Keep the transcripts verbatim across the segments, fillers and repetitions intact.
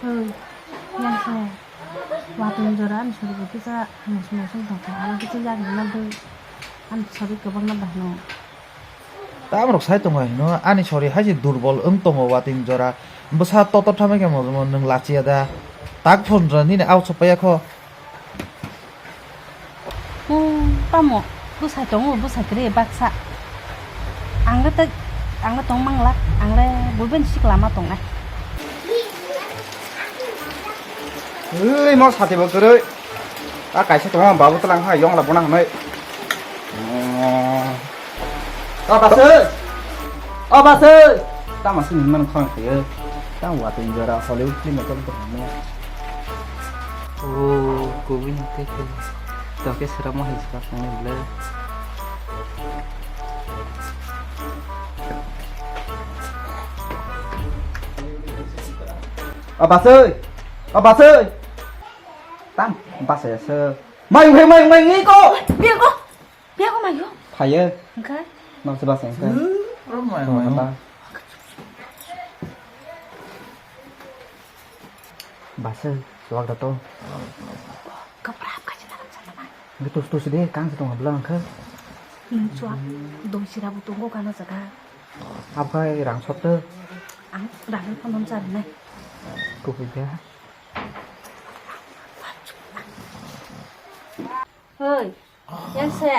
Oi, yang se. Watui jora ani sori bo kisa musung musung tongkha. Ano kisa yagri na dui. Ani sori kwbangma bahno. Tamrok sai tongo hino, ani sori hai se durbol wng tongo watui jora. Bwsa totor thamai khe mo nwng lachiya da. Tak phone rw nini out sopaiya kho. Hmm, tamo bwsai tongo, bwsai kwrwi baksa. Ang le tei, ang le tong mangla, ang le buibai ni sikla ma tongnai. Ui, mo sati bo kwrwi. A kaisa tongo, babu tlang ha, yong la bona hanai. Oh. O basui! O basui! Tamo sini man khorang khayo. Tamo watui jora Hollywood film ekdom tongmo. O kubui nang tei khe. Tokhe sera mo hai sera tongni ble. O basui! O basui! Tam basui se. Mai mai mai mai ngi ko. Biago. Biago mayo. Phayo. Engkai. Nokse basa engkai. Oro mai mai. Basa suwak da to. Kaprap kaji dalam sana mai. Ngi tus tus de kang se tong habla engkai. Nung suwak doi sira bu tunggu kana jaga. Abkai rang sotte. Ang rang phone on sar nai. Kupi dia. Hoi. Yang se.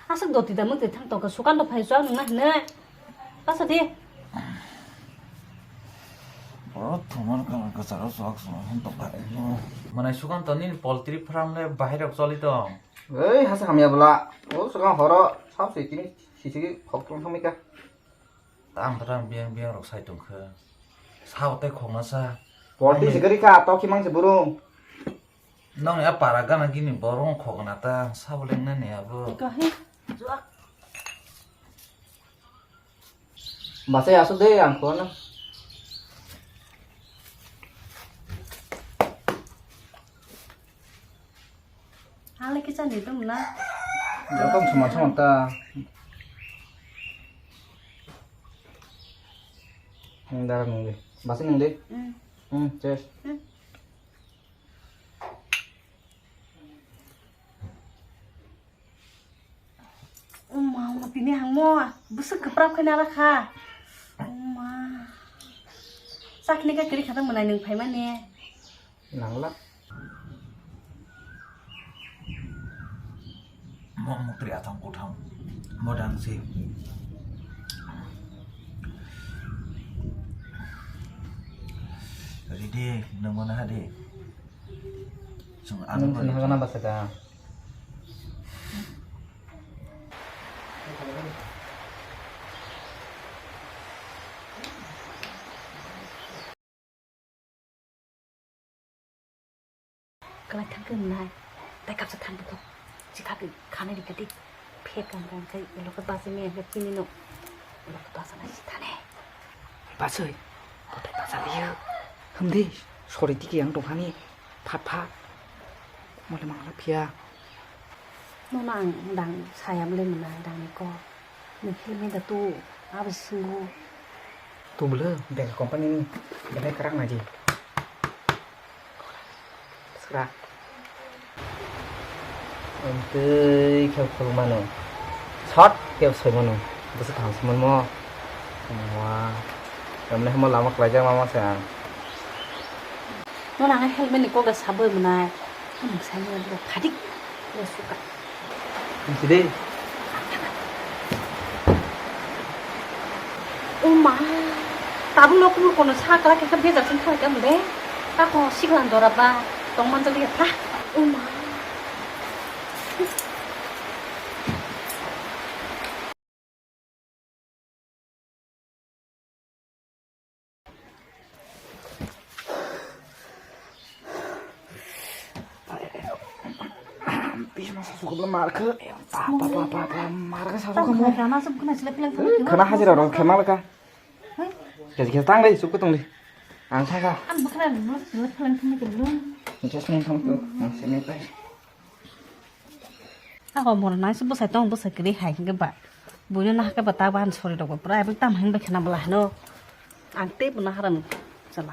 Aswk doti da mwtwi thang tongkha, Sukanta phai chwng nungna hwnwi. Basa di. Borok thumar kalar kwcharo chwk chwng hwn tongkha. Mwnai Sukanta nini poultry farm le bahai rok choli tong. Ei hasa hamya bwla. O swkang horo sab se tini sisigi khok tong thangmika. Tang tang biyang biyang rok sai tongkha. Sao tei khokna sa. Poultry se kwrwi kha, tok khimang se burung. Nokni a para gana gini borok wng khokna ta sabo lengnani abo. Kahi juak. Basai asuk de ang khokna. Ale kisa ni tum na. Joto suma suma ta. Dara nungdi. Basai nungdi. Hmm. Hmm, cheers. Hmm. Uma, uma, tini hangmo, bwswk kwprap khe nala kha. Uma. Sakni khe kwrwi kha tang mwnai nwng phaimani. Nangla. Mo mukri athang kuthang. Mo dang si. Ready, nang mana hadi. Sung anu. Nung sini hagana basa ka. Kwlai thang khe wngnai. Tai kapsa thang bukho. Chikha khe khanai rikha di. Phe kam kam khai elo khe bachai maya khe chini no. Elo khe bachai nai si thane. Bachai. Kotai bachai liyo. Hwndi. Sori tiki ang tongkhani. Phat phat. Mole mangla phiya. Nono ang dang saya bole mwnai dang ni kok. Nwng helmet da tu, abo swngo. Tu bwle, beng company ni, belai kwrak nai di. Swkra. Ang twi khe khulmano. Short khe soi mano. Bwswk kaham se manmo. Wah. Emne hamo lama kwlaijak lama se ang. Nono ang helmet ni kok da sabwi mwnai. Ang sai mwnai bo phadik le suka. Sidi. O ma. Tabuk no kubur kono sa kala khe bejak sing thang khe mode. Kako siklan dora ba tong man jodi khe pha. O ma. Bisma sasukla markha. Apa apa apa apa markha sasukha mo. Khana sab khana sila pilang khana. Khana hajira rong khema laka. Kes kes tang dei sukha tong dei. Ang thangkha. An bukhana bukhana khana khana. Kes nang thang tu. Ang sini tai. Ako bono nangsi bwsai tong bwsai kwrwi hai hwnkhe ba. Buino nahakhe ba ta ba ani sori rok ba pura abo tam hwn bai khna bwla hwno. Ang tei bo naharan chala.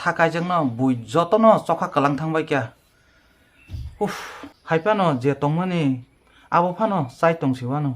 tha kaijakno bui jotono chokha kwlang thangbai kha. Uff, hai phano je tongmani abo phano chai tong si uanw.